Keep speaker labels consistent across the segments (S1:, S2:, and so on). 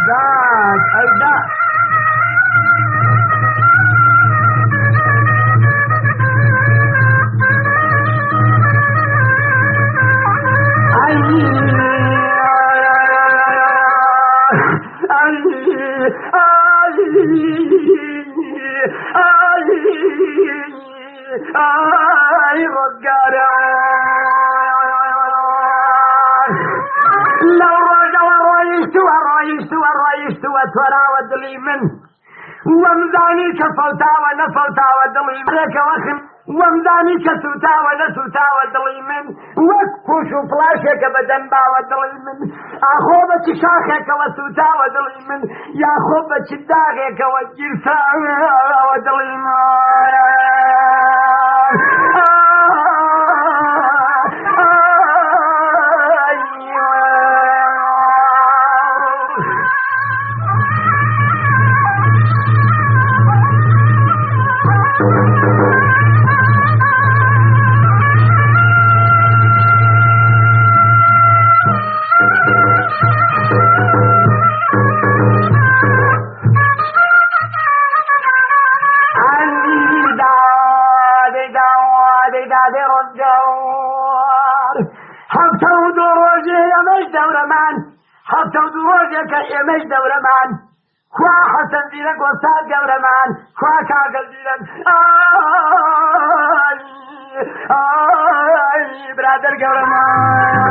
S1: داد ئەی داد. ئەی ئەی ئەی ئەی ئای ڕزگارە. لەو ڕۆژەوە ڕۆیشتووە ڕۆیشتووە ڕۆیشتووە تۆراوە دڵی من، وەمزانی کە فەوتاوە نەفەوتاوە دڵی ڕێکەوە خم، وەمزانی کە سووتاوە نەسووتاوە دڵی من، وەک پوش و پڵاشێکە بەدەم باوە دڵی من، ئاخۆ بە چ شاخێکەوە سووتاوە دڵی من، یاخۆ بە چ داغێکەوە گیرساوە دڵی من. هەفتە و دوو ڕۆژێ ئێمەش دەورەمان، هەفتە و دوو ڕۆژێکە ئێمەش دەورەمان، کوا حەسەن زیرەک وەستاد گەورەمان، کوا کاکە زیرەک، ئای ئای برادەر گەورەمان.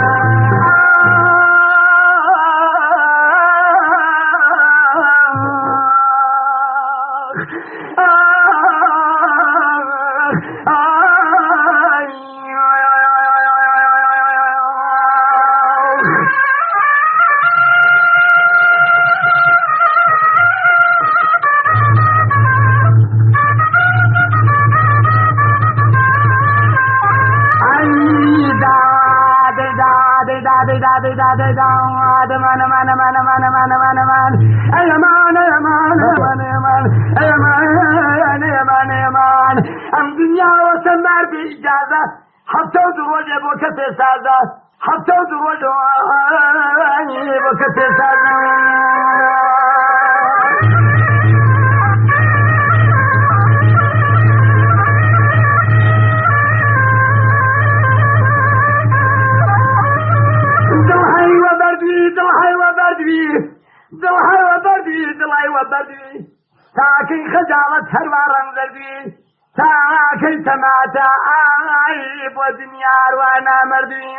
S1: ئەم دنیاوە سەمار بێ ئیجازە، هەفتە و دوو ڕۆژێ بۆ کەسێ سازە، هەفتە و دوو ڕۆژ بۆ کەسێ سازە. دڵ هەیوە بەردوی، دڵ هەیوە بەردوی، دڵ هەیوە بەردوی، دڵ هەیوە بەردوی، تاکەی خەجاڵەت هەروا ڕەنگ زەردوی، تاکەی تەماتە ئای بۆ دنیاروە نامەردوی.